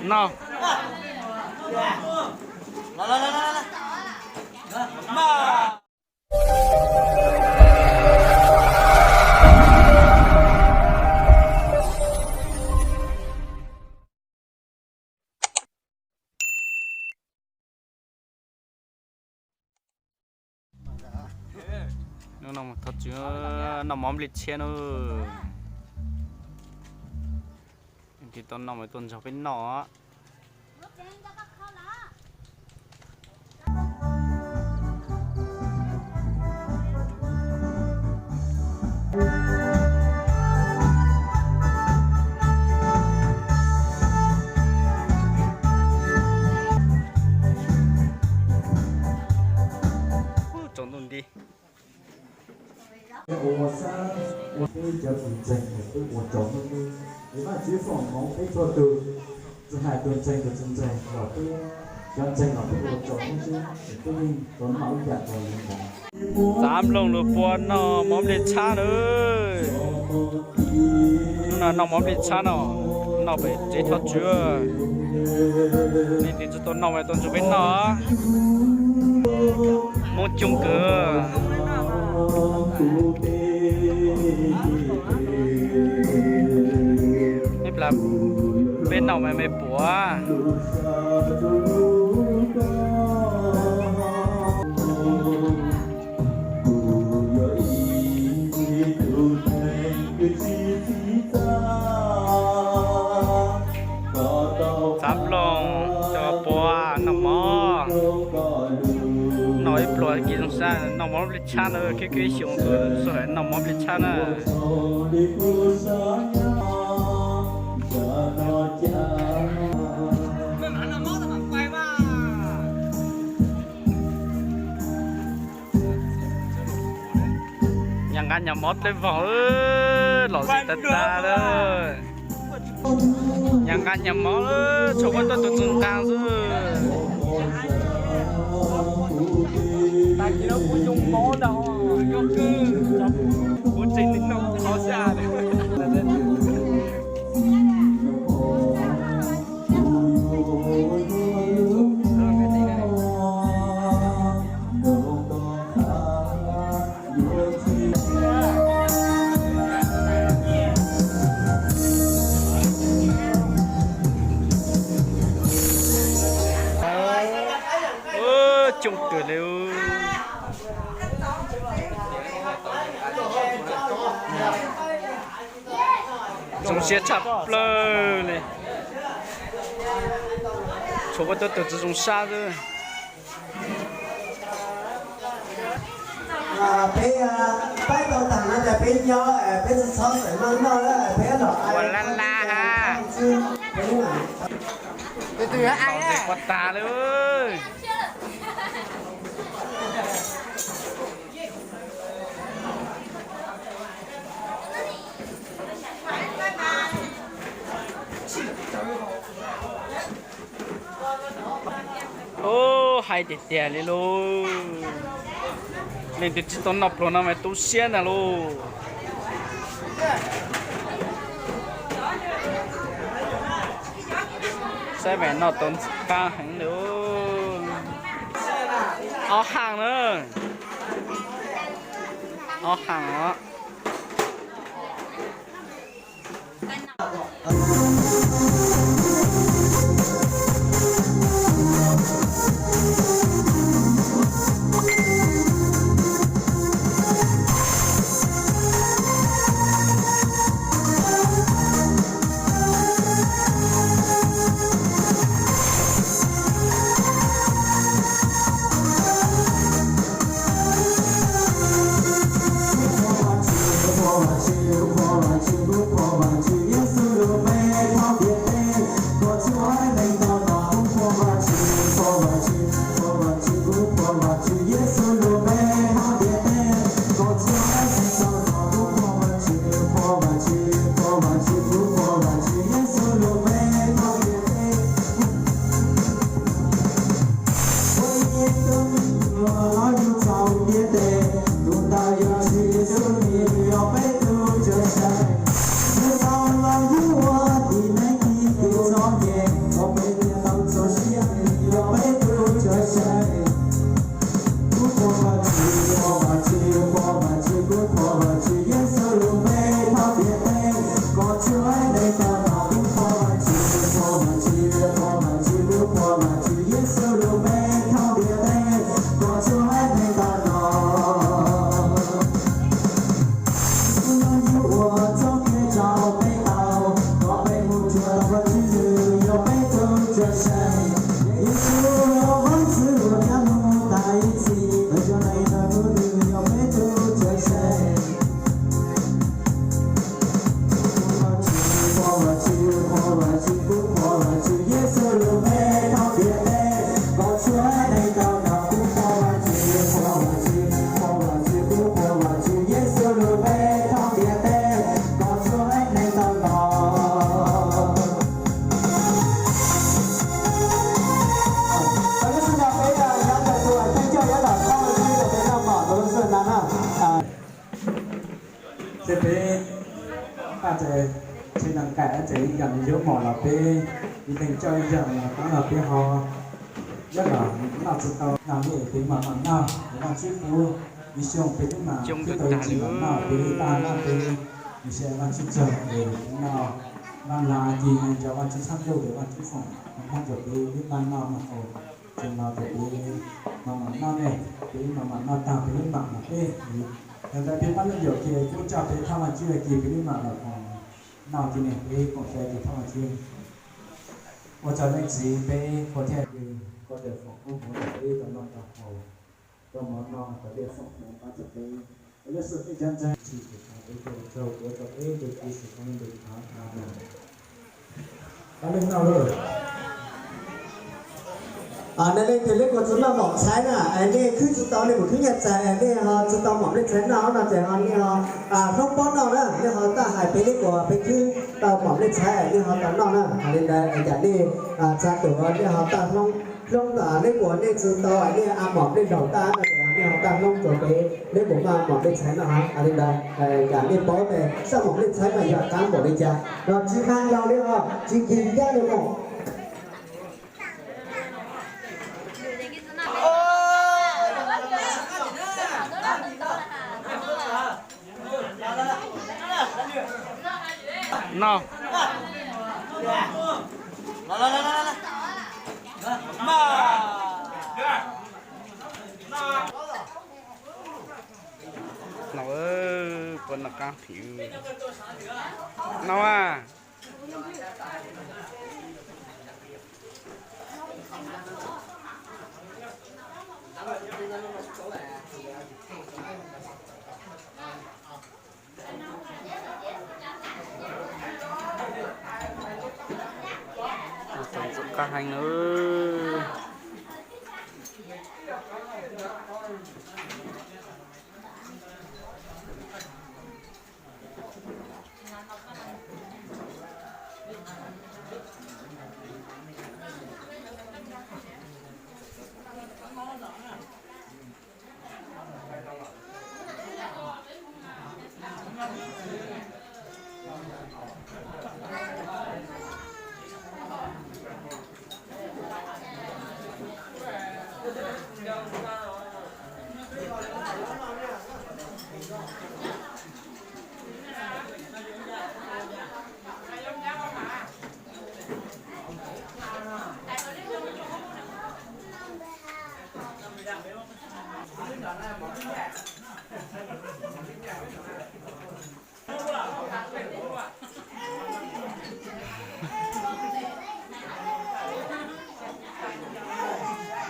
No. Hnub no thov tswv noj mov nplej tshiab na. Tus tau noj mas tuaj nrog peb noj. Tsaus ntuj nti. Ua sab ua peb cov txiv ntseeg es peb ua tsaug nej, es Vajtswv foom hmoov peb txhua tus, tsis hais tus ntseeg tus tsis ntseeg los peb, cov ntseeg los peb ua tsaug nej xwb, es peb yeej tau noj ib yam nkaus li ntawd. Xav mloog lus pua noj mov nplej tshab na. Hnub no noj mov nplej tshab no, noj pem tsev thov tswv. Leej twg tsis tau noj mas tuaj nrog peb noj. Hmoob coob kawg. Peb noj mas me puav. Xav mloog cov pua noj mov, noj ib pluag kis zoo sab, noj mov nplej tshab na, khib khib xyoo xwb noj mov nplej tshab na. Nyas nqa nyas mov dlej voog, lom zem tag tag lawm. Nyas nqa nyas mov, tshuav kuv tuaj tus txwv nqaa xwb. Coob kawg li. Zoo siab tshaj plaws li. Tshuav kuv tuaj tus txiv zoo sab xwb. Peb paib tau taag no tas peb nyob, peb tsi txhob xav noj noj lawm, peb los ua laj laj ha. Peb ua tag li. Ub, hais tiag tiag li lauj. Leej twg tsis tau noj pluag no mas tu siab ntag lauj. Saib mas noj tau ntxim qab heev li. Ob haaj na. Ob haaj os. Lub sij hawm peb nyob ntawm tus theej coj yuav los thauj peb rau peb noj mov rau lub sij hawm no na. Ces peb Paj Txais tsis nees kam ces ib yam li yuav mov los peb ib leeg coj ib yam los pab los peb ho nyob los noj tsis tau no li peb mam mam noj, Vajtswv pub ib xyoos peb twb mam twb tau ib ntsis los noj peb li taj noj peb, ib xyoos Vajtswv tsaug es peb noj, noj laj ci nco Vajtswv txhaj ntuj es Vajtswv foom hmoov rau peb li taj noj no haus. Ces no ces peb mam mam noj ne, peb mam mam noj tag peb mam mam peb. Yog ntawd peb pab leej yawm ces kuj coj peb thaj Vajtswv ci peb mam los noj ces ne peb koom tais ces thaj Vajtswv. Ua tsaug leej txiv peb ua thiaj li koj tau foom koob hmoov rau peb tau noj tau haus, tau mov noj tau dej foom hmoov pab rau peb. Ua lub sij hawm peb cov ntseeg tsis tus qhov peb tau tsaug ua rau peb tus ci tus qhov tus qhov. Amen. Pab leej noj lawm. Nej leej twg li kuas tsis noj mom nplej tshaib na, nej khwb tsis tau nej mus khwb nyiaj txais, nej ho tsis tau mom nplej tshaib noj no ces ho nej ho hloob pob noj na, nej ho taj hais peb li kuas peb khwb tau mom nplej tshaib nej ho tau noj na. Hais li ntawd cas nej txhua tus nej ho taj hloob, hloob li kuas nej tsis tau nej a mom nplej laug taj no ces nej ho taj hloob rau peb, nej kuas maj mom nplej tshaib noj. Hais li ntawd cas nej paub tias saj mom nplej tshaib mas yog qab npaum li cas no, tsis mag laug li os, tsis kis ncaj li os. No. No, puab noj qaab heev no a. Ntxim qab heev nawb.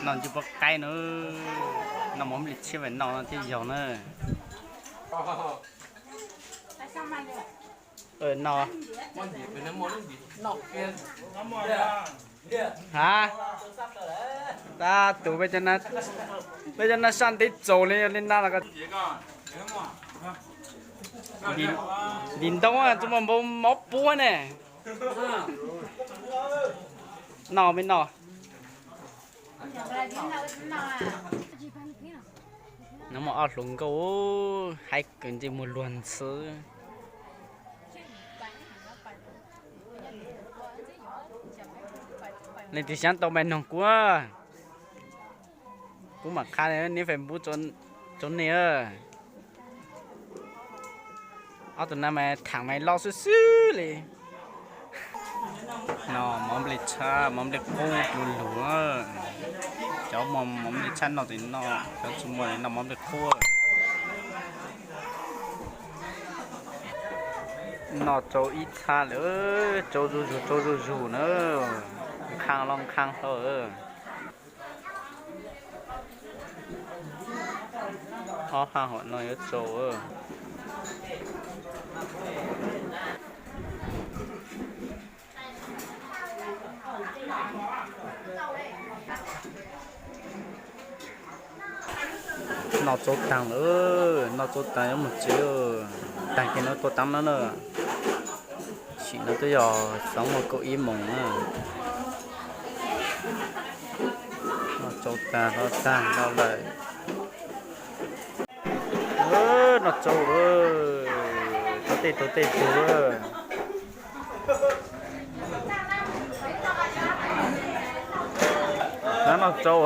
Noj ncuj pub qaib na, noj mov nplej tshaib no thiaj yog na. No. Ha, tab tus peb cov nab saj ntev txaus li, li nab los. Ntim ntoo txuas mus npau mov puab ne. Noj me noj. Nov muaj ob hluas nkauj haib kawg ntsej muag luag ntxhi. Leej twg xyaab tau mas noog kuv, kuv mam qha neb Facebook rau nej. Ob tug no mas thaam mas loj xwb xwb li. No mov nplej tshab, mov nplej qub du lug. Cov muaj mov nplej tshab noj ces noj, cov tsis muaj noj mov nplej qub. Noj tsau ib txha lawm, tsau zuj zus, tsau zuj zus na. Nqhas los nqhas hlo. Ob hab hom no yuav tsau. Noj tsau taag lawm, noj tsau taag yuav moog tsev. Taag kig no tuaj taab no na. Tsim no twb yog xav muaj kaum ib moos na. Noj tsau taag, noj taag no lawm. Noj tsau lawm, thov tej tug tej tug. Noj tsau,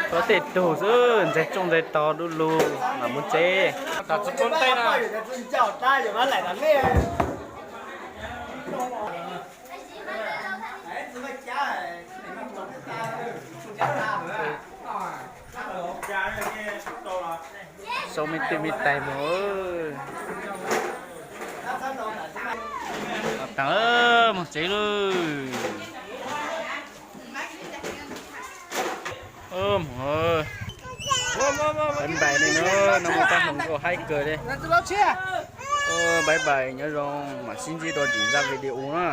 thov tej tug xwb, ntxeeg tsooj ntxeeg tog du lug mam mus tsev. Sau me twj me tais mus. Taag, moog tsev lawm. Bye bye no, no mus tag hmoov kuj haib kawg li. Bye bye, nyob zoo, mam sib ntsib rau lwm zaj video na.